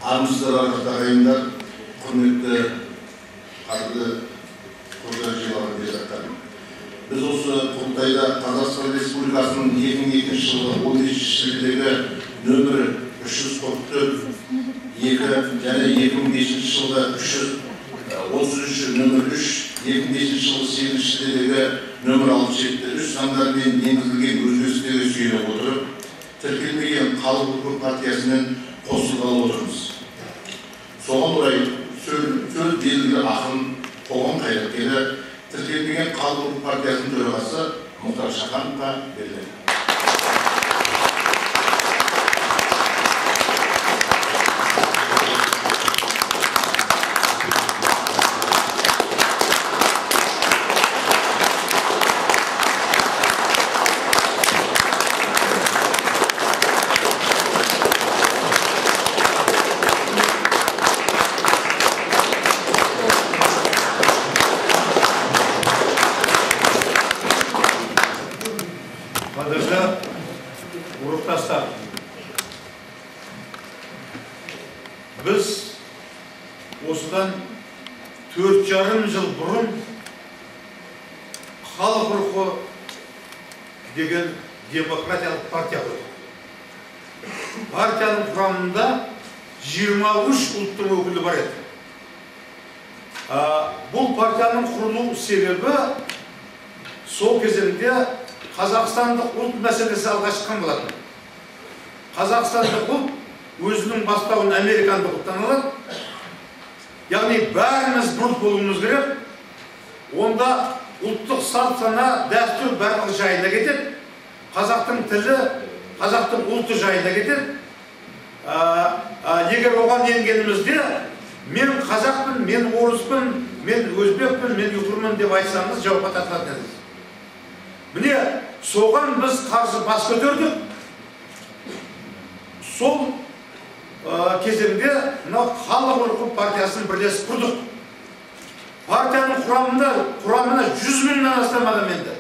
Армысыздар, ардақты ағайындар, құрметті қадірлі құрылтай жиналған делегаттар. Біз осы құрылтайда Қазақстан Республикасының 2002 жылғы 15 шілдедегі нөмірі 344 2 және 2005 жылғы 333 нөмір 3, 2005 жылғы 8 шілдедегі нөмір 67 3 заңдармен енгізілген өзгерістерге сүйене отырып, тіркелмеген Халық рухы партиясымен қосылғалы отырмыз. Соған орай сөз белгілі ақын, қоғам қайраткері, тіркелмеген Халық рухы партиясының төрағасы Мұхтар Шахановқа беріледі. Біз осыдан 4,5 жыл бұрын Халық рухы деген демократиялық партия құрдық. Партияның құрамында 23 ұлттың өкілі бар еді. Бұл партияның құрылу себебі сол кезеңде қазақстандық ұлт мәселесі алға шыққан болатын. Қазақстандық ұлт өзінің бастауын американдық ұлттан алады. Яғни бәріміз бір ұлт болуымыз керек. Онда ұлттық салт сана, дәстүр барлығы жайына кетеді. Қазақтың тілі, қазақтың ұлты жайына кетеді. Егер оған енгенімізде мен қазақпын, мен орыспын, мен өзбекпін, мен ұйғырмын деп айтсаңыз жауапқа тартылатын едіңіз. Міне соған біз қарсы бас көтердік. Сол кезеңде мынау Халық рухы партиясын бірлесіп құрдық. Партияның құрамына 100 мыңнан астам адам енді.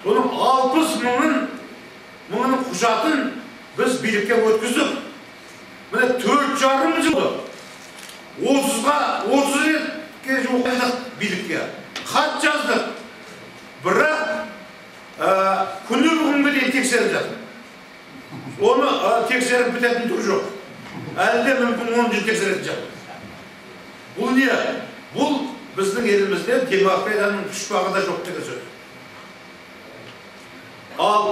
Оның 60 мыңының құжатын біз билікке өткіздік. Міне 4,5 жыл 30 ретке жуық билікке хат жаздық. Бірақ күні бүгінге дейін тексеріп жатыр. Оны тексеріп бітетін түр жоқ. Әлі де мүмкін 10 жыл тексеретін шығар. Бұл не? Бұл біздің елімізде демократияның пұшпағы да жоқ деген сөз. Ал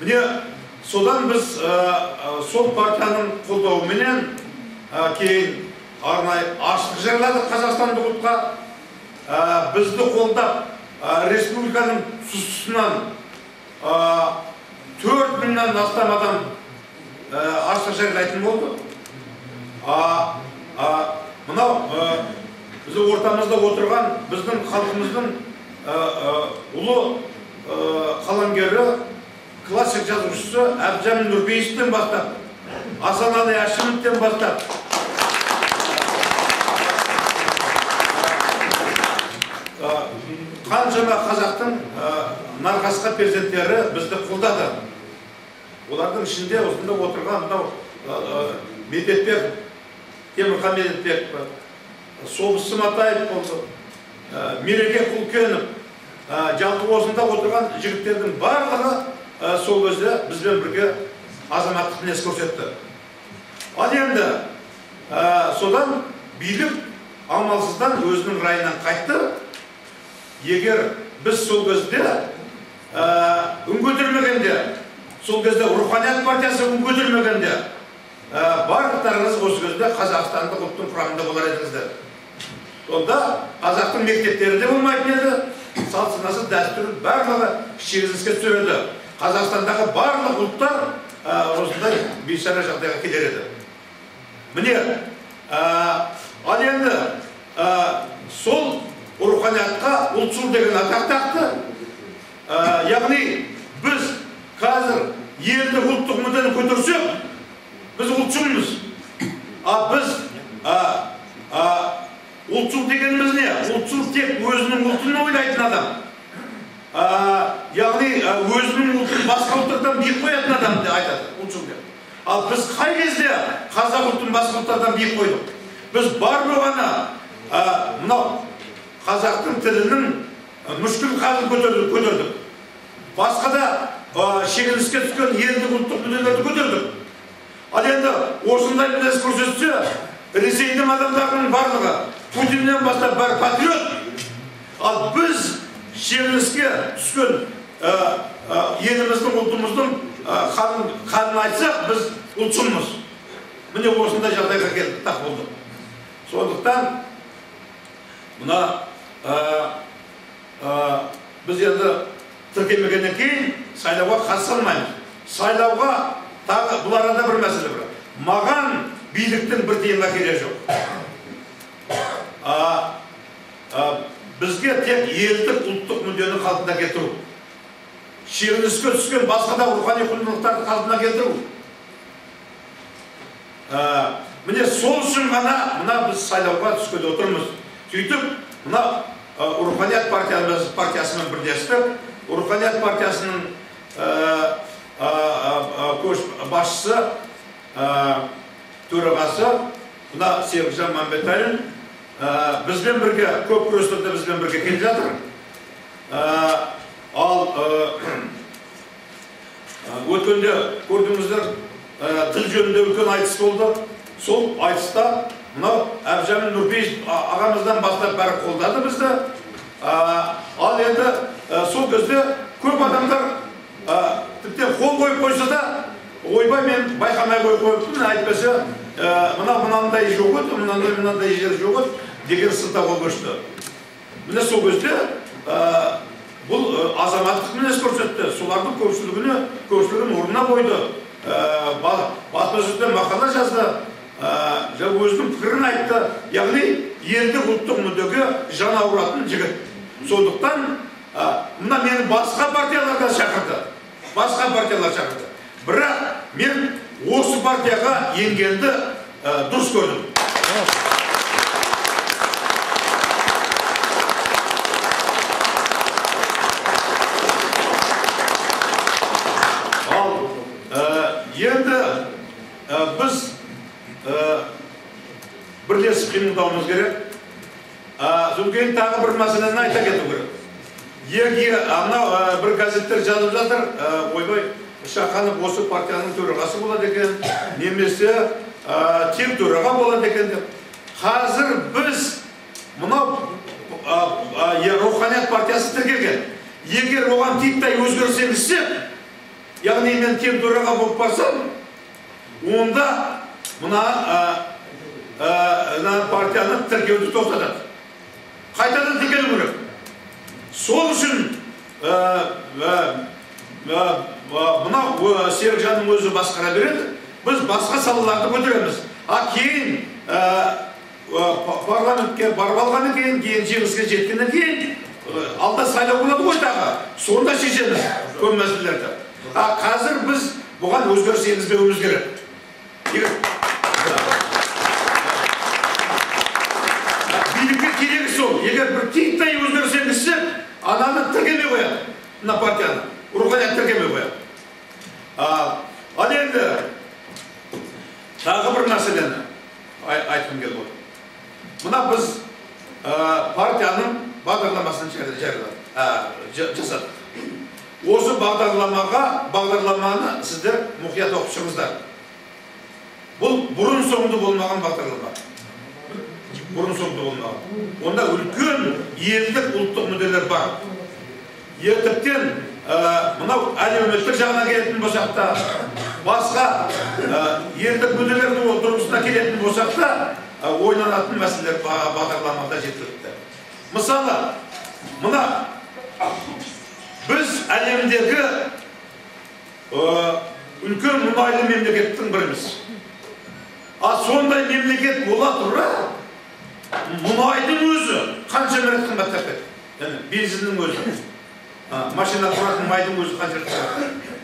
міне содан біз сол партияның қолдауыменен кейін арнайы аштық жариядық қазақстандық ұлтқа. Бізді қолдап республиканың тұс-тұсынан 4 мыңнан астам адам аштық жариялайтын болды. Мынау біздің ортамызда отырған біздің халқымыздың ұлы қаламгері, классик жазушысы Әбдіжәміл Нұрпейісовтен бастап, Асанәлі Әшімовтен бастап, қаншама қазақтың нарқасқа перзенттері бізді қолдады. Олардың ішінде осында отырған мынау Медетбек, Темірхан Медетбек, Собыс Сматаев болды, Мереке Құлкенов, жалпы осында отырған жігіттердің барлығы сол кезде бізбен бірге азаматтық мінез көрсетті. Ал енді содан билік амалсыздан өзінің райынан қайтты. Егер біз сол кезде үн көтермегенде, сол кезде Руханият партиясы үн көтермегенде, барлықтарыңыз осы кезде қазақстандық ұлттың құрамында болар едіңіздер. Сонда қазақтың мектептері де болмайтын еді, салт санасы, дәстүрі барлығы шегініске түсер еді. Қазақстандағы барлық ұлттар осындай бейшара жағдайға келер еді. Міне, ал енді сол руханиятқа ұлтшыл деген атақ тақты. Яғни біз қазір елді ұлттық мүддені көтерсек, біз ұлтшылмыз. А біз ұлтшыл дегеніміз не? Ұлтшыл тек өзінің ұлтын ойлайтын адам. Яғни өзінің ұлтын басқа ұлттардан биік қоятын адам деп айтады ұлтшыл деп. Ал біз қай кезде қазақ ұлтын басқа ұлттардан биік қойдық? Біз бар болғаны мынау қазақтың тілінің мүшкіл халін көтердік. Басқа да шегініске түскен елдік ұлттық мүдделерді көтердік. Ал енді осындай мінез көрсетсе, Ресейдің адамдарының барлығы Путиннен бастап бәрі патриот. Ал біз шегініске түскен еліміздің, ұлтымыздың халін айтсақ, біз ұлтшылмыз. Міне осындай жағдайға келдік, тақ болдық. Сондықтан мына біз енді тіркелмегеннен кейін сайлауға қатыса алмаймыз. Сайлауға тағы бұл арада бір мәселе бар. Маған биліктің бір тиынға керегі жоқ. Бізге тек елдік ұлттық мүддені қалпына келтіру, шегініске түскен басқа да рухани құндылықтарды қалпына келтіру. Міне сол үшін ғана мына біз сайлауға түскелі отырмыз. Сөйтіп мына Руханият партиясымен бірлестік. Руханият партиясының басшысы, төрағасы мына Серікжан Мәмбеталин бізбен бірге көп күрестерде бізбен бірге келе жатыр. Ал өткенде көрдіңіздер, тіл жөнінде үлкен айтыс болды. Сол айтыста мынау Әбжәміл Нұрпейісов ағамыздан бастап бәрі қолдады бізді. Ал енді сол кезде көп адамдар тіптен қол қойып қойса да, ойбай мен байқамай қойыппын, әйтпесе мына мынандай жоқ еді, мынандай мынандай жер жоқ еді деген сылтауға көшті. Міне сол кезде бұл азаматтық мінез көрсетті, солардың көпшілігін орнына қойды, баспасөзде мақала жазды, өзінің пікірін айтты. Яғни елдік ұлттық мүддеге жан ауыратын жігіт. Сондықтан мына мені басқа партиялардан шақырды, басқа партиялар шақырды. Бірақ мен осы партияға енгенді дұрыс көрдім. Ал енді біз бірлесіп қимылдауымыз керек. Содан кейін тағы бір мәселені айта кету керек. Егер анау бір газеттер жазып жатыр, ойбай, Шаханов осы партияның төрағасы болады екен, немесе тең төраға болады екен деп. Қазір біз мынау Руханият партиясы тіркелген. Егер оған титтей өзгеріс енгізсек, яғни мен тең төраға болып барсам, онда мына партияны тіркеуді тоқтатады. Қайтадан тіркелу керек. Сол үшін мынау Серікжанның өзі басқара береді, біз басқа салаларды көтереміз. А кейін парламентке барып алғаннан кейін, кейін жеңіске жеткеннен кейін алда сайлау болады ғой тағы, сонда шешеміз көп мәселелерді. А қазір біз бұған өзгеріс енгізбеуіміз керек. Билікке керегі сол, егер бір титтей өзгеріс енгізсек, ананы тіркемей қояды, мына партияны, Руханият тіркемей қояды. Ал енді тағы бір мәселені айтқым келіп отыр. Мына біз партияның бағдарламасын жасадық. Осы бағдарламаны сіздер мұқият оқып шығыңыздар. Бұл бұрын соңды болмаған бағдарлама. Бұрын соңды болмаған. Онда үлкен елдік ұлттық мүдделер бар. Тіптен мынау әлеуметтік жағына келетін болсақ та, басқа елдік мүдделердің тұрғысына келетін болсақ та, ойланатын мәселелер бағдарламада жеткілікті. Мысалы, мына біз әлемдегі үлкен мұнайлы мемлекеттің біріміз. А сондай мемлекет бола тұра, мұнайдың өзі қанша рет қымбаттап кетті. Яғни бензиннің өзі, машина тұратын майдың өзі қанша рет қымбаттап кетті.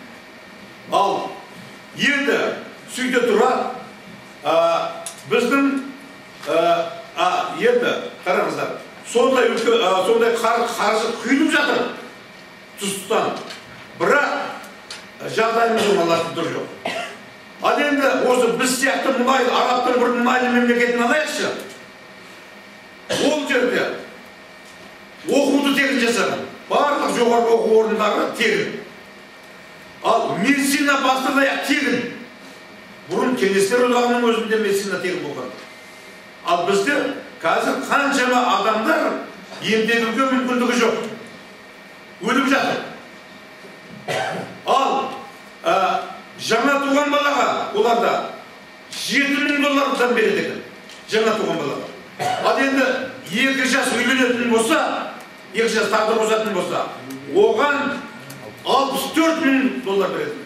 Ал енді сөйте тұра біздің енді қараңыздар, сондай қаржы құйылып жатыр тұс-тұстан, бірақ жағдайымыз оңалатын түрі жоқ. Ал енді осы біз сияқты мұнай, арабтың бір мұнайлы мемлекетін алайықшы. Ол жерде оқуды тегін жасаған. Барлық жоғарғы оқу орындары тегін. Ал медицина бастан аяқ тегін. Бұрын Кеңестер Одағының өзінде медицина тегін болған. Ал бізде қазір қаншама адамдар емделуге мүмкіндігі жоқ. Өліп жатыр. Ал жаңа туған балаға оларда 7000 доллардан береді екен. Жаңа туған балаға. Ал енді 2 жас үйленетін болса, 2 жас тағдыр қосатын болса, оған 64000 доллар береді.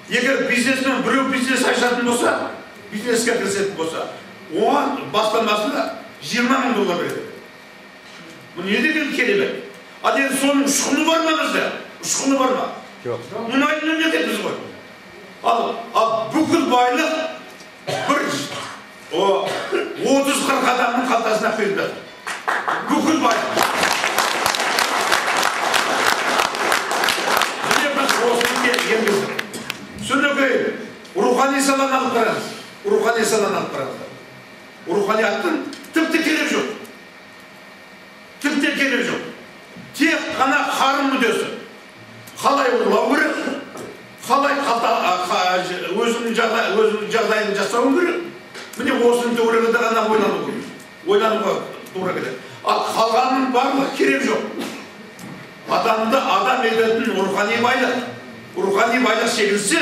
Егер бизнесмен біреу бизнес ашатын болса, бизнеске кірісетін болса, оған бастамасында 20000 доллар береді. Бұл не деген керемет? Ал енді соның ұшқыны бар ма бізде? Ұшқыны бар ма? Жоқ. Мұнайлы мемлекетпіз ғой. Ал бүкіл байлық бір 30-40 адамның қалтасына құйылып жатыр. Бүкіл байлық. Міне біз осыны енгіздік. Содан кейін рухани саланы алып қараңыз. Рухани саланы алып қараңыз. Руханияттың тіпті керегі жоқ. Тіпті керегі жоқ. Тек қана қарын мүддесі. Қалай ұрлау керек, қалай өзінің жағдайын жасау керек. Міне осының төңірегінде ғана ойлану керек. Ойлануға тура келеді. Ал қалғанның барлығы керек жоқ. Адамды адам ететін рухани байлық. Рухани байлық шегілсе,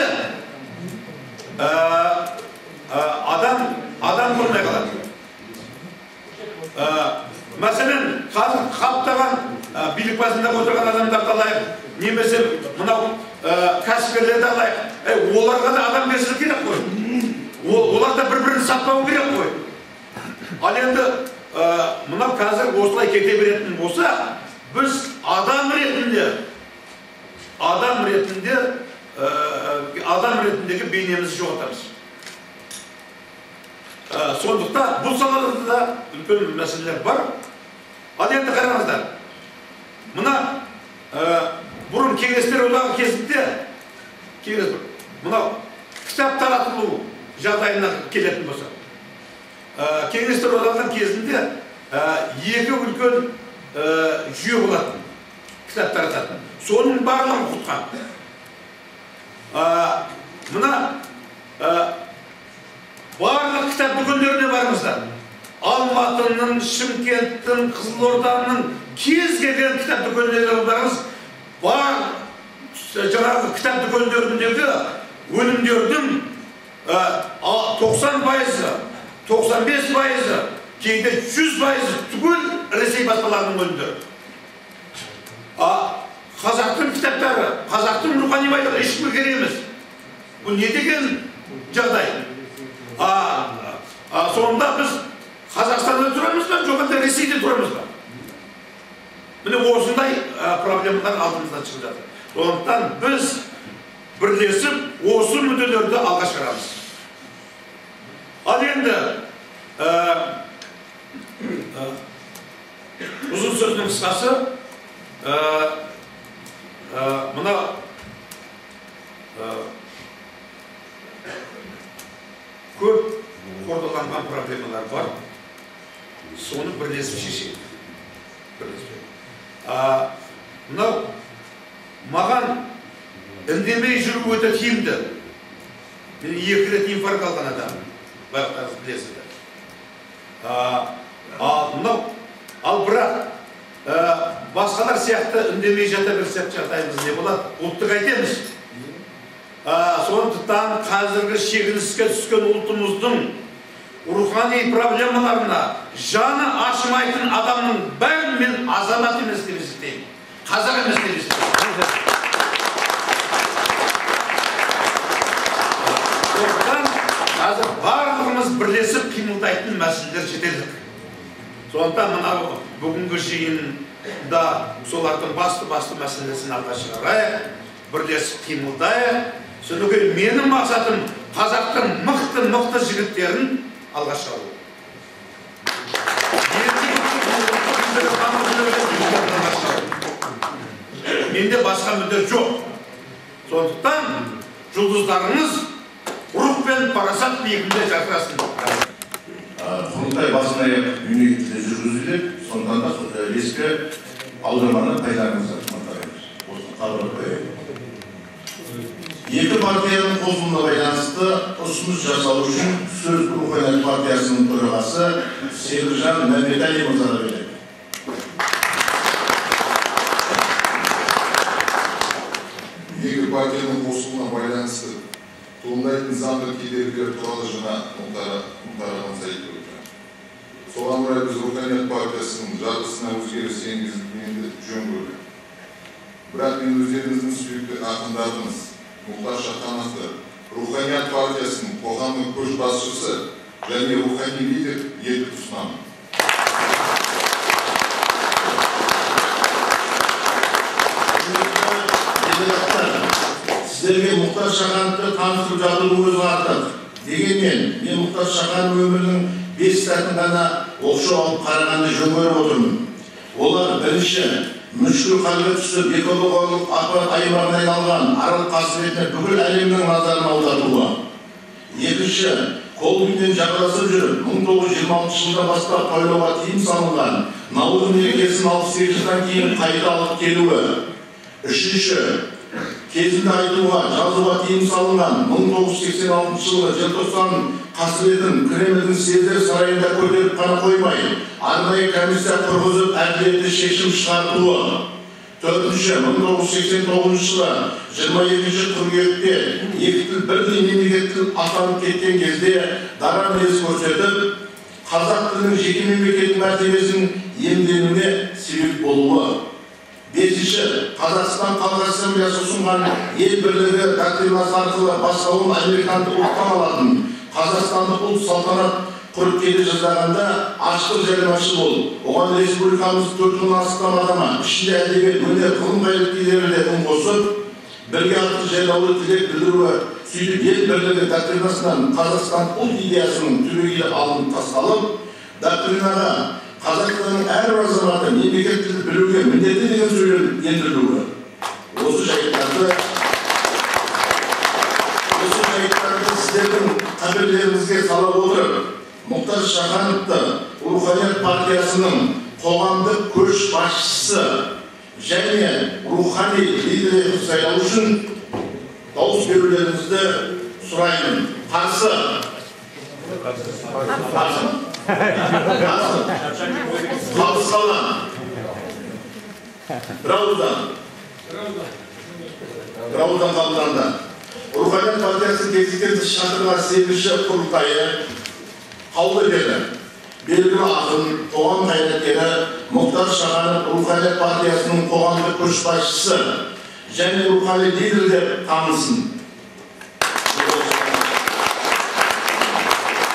адам болмай қалады. Мәселен, қазір қаптаған билік басында отырған адамдарды алайық, немесе мынау кәсіпкерлерді алайық. Оларға да адамгершілік керек қой. Олар да бір-бірін сатпау керек қой. Ал енді мынау қазір осылай кете беретін болса, біз адам ретіндегі бейнемізді жоғалтамыз. Сондықтан бұл салада да үлкен мәселелер бар. Ал енді қараңыздар, мына бұрын Кеңестер Одағы кезінде мынау кітап таратылу жағдайына келетін болса, Кеңестер Одағының кезінде екі үлкен жүйе болатын, кітап тарататын. Соның барлығын құртқан. Мына барлық кітап дүкендеріне барыңыздар. Алматының, Шымкенттің, Қызылорданың кез келген кітап дүкендеріне барыңыз, бар жаңағы кітап дүкендеріндегі өнімдердің 90%, 95%, кейде 100% түгел Ресей баспаларының өнімдері. Қазақтың кітаптары, қазақтың рухани байлығы ешкімге керек емес. Бұл не деген жағдай? Сонда біз Қазақстанда тұрамыз ба, жоқ әлде Ресейде тұрамыз ба? Міне осындай проблемалар алдымыздан шығып жатыр. Сондықтан біз бірлесіп осы мүдделерді алға шығарамыз. Ал енді ұзын сөздің қысқасы, мына көп қордаланған проблемалар бар, соны бірлесіп шешейік. Мынау маған үндемей жүру өте тиімді. Мен 2 рет инфаркт алған адаммын, барлықтарыңыз білесіздер. Ал бірақ басқалар сияқты үндемей жата берсек жағдайымыз не болады? Ұлтты қайтеміз. Сондықтан қазіргі шегініске түскен ұлтымыздың рухани проблемаларына жаны ашымайтын адамның бәрін мен азамат емес деп есептеймін, қазақ емес деп есептеймін. Сондықтан қазір барлығымыз бірлесіп қимылдайтын мәселелер жетерлік. Сондықтан мынау бүгінгі жиында солардың басты-басты мәселесін алға шығарайық, бірлесіп қимылдайық. Содан кейін менің мақсатым қазақтың мықты-мықты жігіттерін алға шығару. Менде басқа мүдде жоқ. Сондықтан жұлдыздарыңыз Рух пен парасат биігінде жарқырасын. Құрылтай басын аяқ мемлекет тілінде жүргізіледі, сондықтан да ескі аударманы пайдаланыңыздар. Осыны хабарлап қояйын. Екі партияның қосылуына байланысты ұсыныс жасау үшін сөз Руханият партиясының төрағасы Серікжан Мәмбеталин мырзаға беріледі. Екі партияның қосылуына байланысты туындайтын заңды кедергілер туралы жаңа Мұхтар ағамыз айтып өтті. Соған орай біз Руханият партиясының жадысына өзгеріс енгізілгенді жөн көрдік. Бірақ мен өздеріңіздің сүйікті ақындарыңыз Мұхтар Шахановты Руханият партиясының қоғамның көшбасшысы және рухани лидер етіп ұсынамын. Сіздерге Мұхтар Шахановты таныстырып жатудың өзі артық. Дегенмен, мен Мұхтар Шаханов өмірінің 5 сәтін ғана оқшау алып қарағанды жөн көріп отырмын. Олар бірінші, мүшкіл халге түсіп, экологиялық апат аймағына айналған Арал қасіретіне бүкіл әлемнің назарын аудартуы. Екінші, Колбиннен жағаласып жүріп, 1926 жылдан бастап тойлауға тыйым салынған Наурыз мерекесін 68 жылдан кейін қайта алып келуі. Үшінші, кезінде айтуға, жазуға тыйым салынған 1986 жылғы желтоқсан қасіретін Кремльдің съездер сарайында көтеріп қана қоймай, арнайы комиссия құрғызып әділетті шешім шығартуы. Төртінші, 1989 жылы 22 қыркүйекте екі тіл бірдей мемлекеттік тіл атанып кеткен кезде дара мінез көрсетіп, қазақ тілінің жеке мемлекеттік мәртебесін иемденуіне себеп болуы. Бесінші, Қазақстан Халық Ассамблеясы ұсынған ел бірлігі доктринасы арқылы бастауын американдық ұлттан алатын қазақстандық ұлт салтанат құрып келе жаздағанда аштық жариялашы болып, оған республикамыз 4 мыңнан астам адамы, ішінде әдебиет, өнер, ғылым қайраткерлері де үн қосып, бірге артық жайлауды тілек білдіруі, сөйтіп ел бірлігі доктринасынан Қазақстан ұлт идеясының түбегейлі алынып тасталып, доктринаға Қазақстанның әрбір азаматы мемлекеттік тілді білуге міндетті деген сөйлем ендірілуі. Осы жайттарды сіздердің қабірлеріңізге сала отырып, Мұхтар Шахановты Руханият партиясының қоғамдық көшбасшысы және рухани лидер етіп сайлау үшін дауыс берулеріңізді сұраймын. Қарсы? Қарсы. Қалыс қалған. Бір ауыздан. Бір ауыздан қабылданды. Руханият партиясы кезектен тыс шақырылған 8-ші құрылтайы қаулы берді. Белгілі ақын, қоғам қайраткері Мұхтар Шаханов Руханият партиясының қоғамдық көшбасшысы және рухани лидер деп танылсын.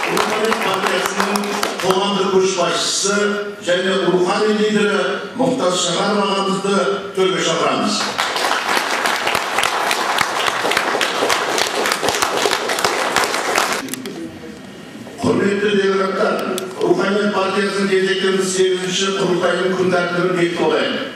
Руханият партиясының қоғамдық көшбасшысы және рухани лидері Мұхтар Шаханов ағамызды төрге шақырамыз. Құрметті делегаттар, Руханият партиясының кезектен тыс 8-ші құрылтайының күн тәртібін бекітіп алайық.